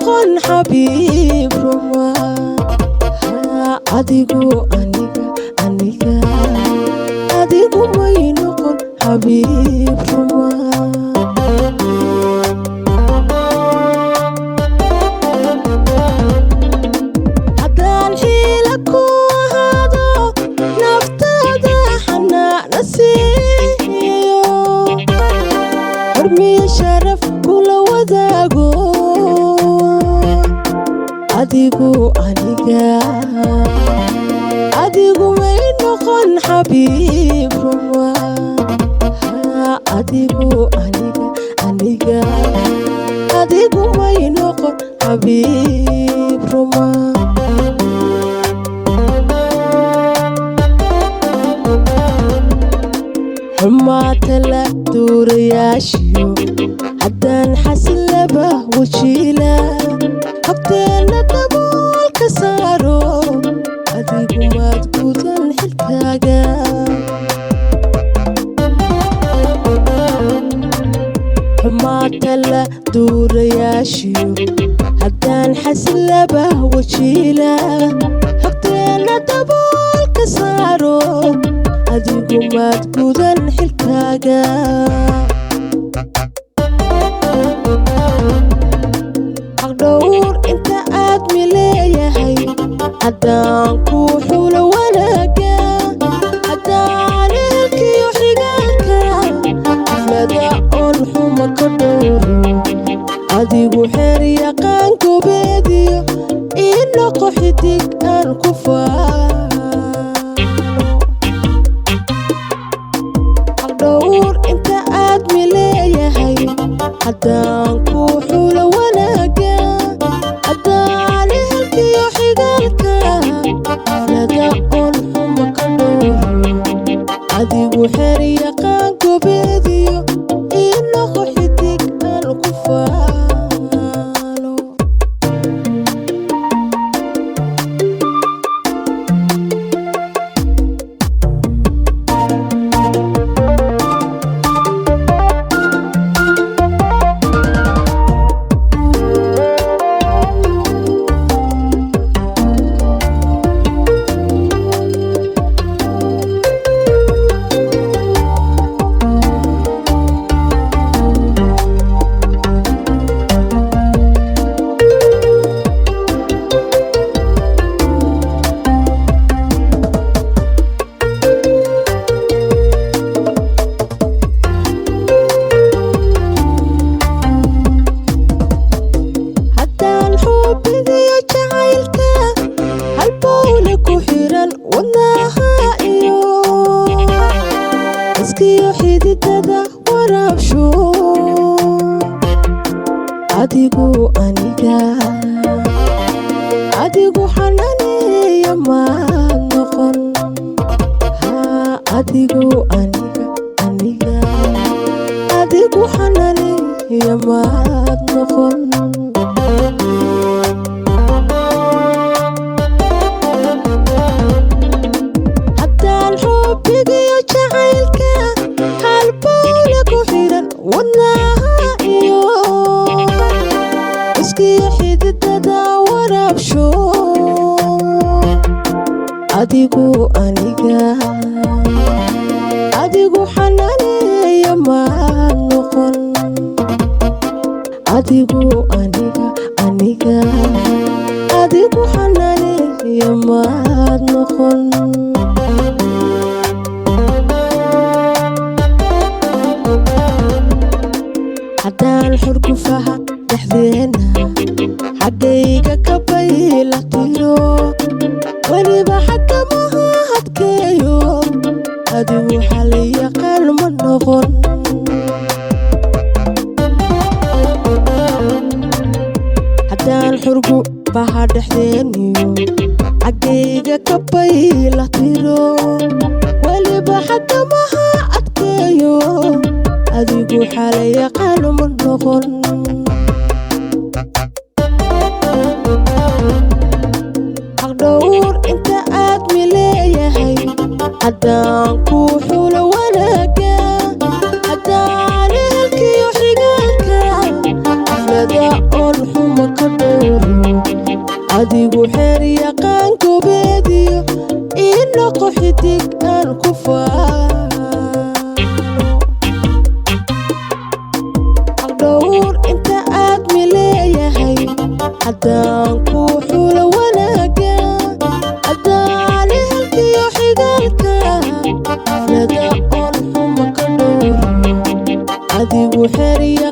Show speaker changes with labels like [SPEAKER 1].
[SPEAKER 1] noqon xabiib ruma. Adigu aniga aniga adigu may noqon xabiib ruma. Haddaan xiila ku ahaado naftaada xanaana siiyo, xurmiyo sharaf kula wadaago. Adigu aniga adigu may noqon xabiib ruma. Adigu aniga aniga adigu may noqon xabiib ruma. Xumaata la duurayaashiyo haddaan xasilaba wajiila, xogteenna daboolka saaro, adigu maad gudan xilkaaga. Xumaata la duurayaashiyo haddaan xasilaba wajiila, xogteenna daboolka saaro, adigu maad gudan xilkaaga. Xaqdhowr inta aad mi leeyahay haddaan kuu xulo wanaaga, haddaan ehelkiyo xigaalka aflada oon xuma ka dhowro, adigu xeer yaqaan gobeediyo ii noqo xidig aan ku faano. Xaqdhowr inta aad mi leeyahay haddaan kuu xulo wanaaga, haddaan ehelkiyo xigaalka aflada oon xuma ka dhowro, adigu xeer yaqaan gobeediyo ii noqo xidig aan ku faano. Haddaan xubbigiyo jacaylka halbowle ku xiran wadnaha iyo iskiyo xididada waraabsho, adigu aniga adigu xananeeya maad noqon. Adigu aniga aniga adigu xananeeya maad noqon. Haddaan xubbigiyo jacaylka halbowle ku xiran wadnaha iyo iskiyo xididada waraabsho, adigu aniga adigu xananeeya maad noqon. Adigu aniga aniga adigu xananeeya maad noqon. Haddaan xurgufaha dhexdeena xaggayga ka bayla tiro, weliba xakamaha adkeeyo, adigu xalay yaqaan ma noqon. Haddaan xurgufaha dhexdeeniyo xaggayga ka bayla tiro, weliba xakamaha adkeeyo, adigu xalay yaqaan ma noqon. Xaqdhowr inta aad mi leeyahay haddaan kuu xulo wanaaga, haddaan ehelkiyo xigaalka aflada oon xuma ka. Noqo xidig aan ku faano. Xaqdhowr inta aad mileeyahay, haddaan ku xulo wanaaga, haddaan ehelkiyo xigaalka, xaflada oon xuma ka dhowriyo, adigu xeriya.